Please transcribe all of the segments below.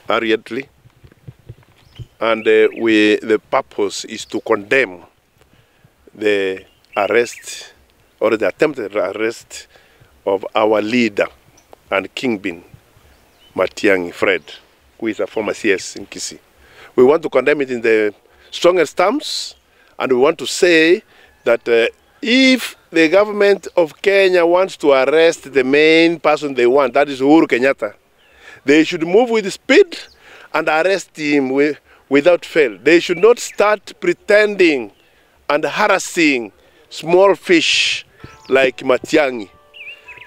hurriedly and uh, we, the purpose is to condemn the arrest or the attempted arrest of our leader and kingpin, Matiang'i Fred, who is a former CS in Kisii. We want to condemn it in the strongest terms, and we want to say that uh, if the government of Kenya wants to arrest the main person they want, that is Uhuru Kenyatta, they should move with speed and arrest him wi- without fail. They should not start pretending and harassing small fish like Matiang'i.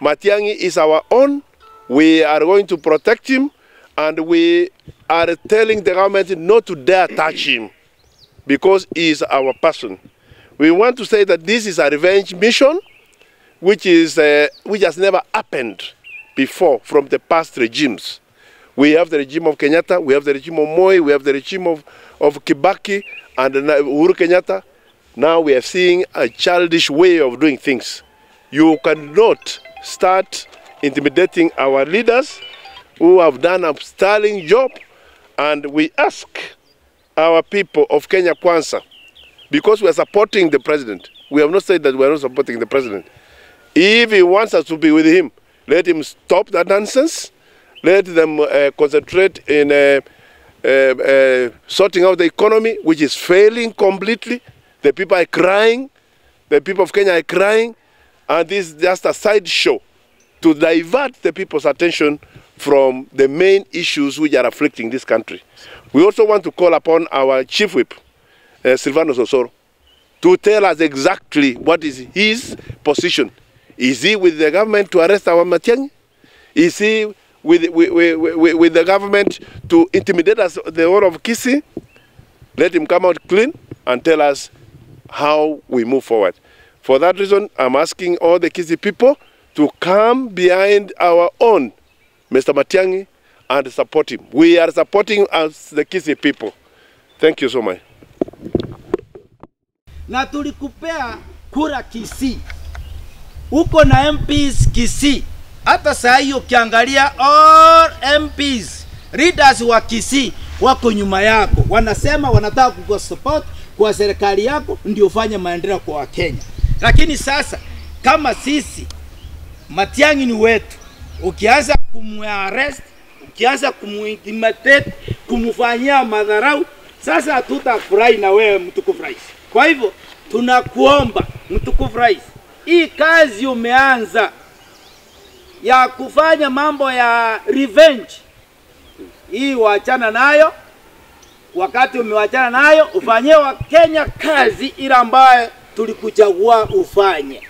Matiang'i is our own. We are going to protect him and we are telling the government not to dare touch him because he is our person. We want to say that this is a revenge mission which, is, uh, which has never happened before from the past regimes. We have the regime of Kenyatta, we have the regime of Moi, we have the regime of, of Kibaki and Uhuru Kenyatta. Now we are seeing a childish way of doing things. You cannot start intimidating our leaders who have done a sterling job, and we ask our people of Kenya Kwanza, because we are supporting the president. We have not said that we are not supporting the president. If he wants us to be with him, let him stop that nonsense. Let them uh, concentrate in uh, uh, uh, sorting out the economy, which is failing completely. The people are crying. The people of Kenya are crying. And this is just a sideshow to divert the people's attention from the main issues which are afflicting this country. We also want to call upon our chief whip, uh, Silvanus Osoro, to tell us exactly what is his position. Is he with the government to arrest our Matiang'i? Is he with, with, with, with the government to intimidate us, the whole of Kisii? Let him come out clean and tell us how we move forward. For that reason, I'm asking all the Kisii people to come behind our own Mr. Matiang'i and support him. We are supporting as the Kisii people. Thank you so much. na tulikupea kura Kisii, uko na MPs Kisii. Hata saa hii ukiangalia all MPs leaders wa Kisii wako nyuma yako, wanasema wanataka kukusupport kwa serikali yako ndio ufanye maendeleo kwa Wakenya. Lakini sasa kama sisi Matiang'i ni wetu, ukianza kumuarrest, ukianza kumuintimidate, kumfanyia madharau, sasa hatutafurahi na wewe mtukufu rais. Kwa hivyo tunakuomba mtukufu rais, hii kazi umeanza ya kufanya mambo ya revenge, hii waachana nayo. Wakati umewachana nayo, ufanyie Wakenya kazi ile ambayo tulikuchagua ufanye.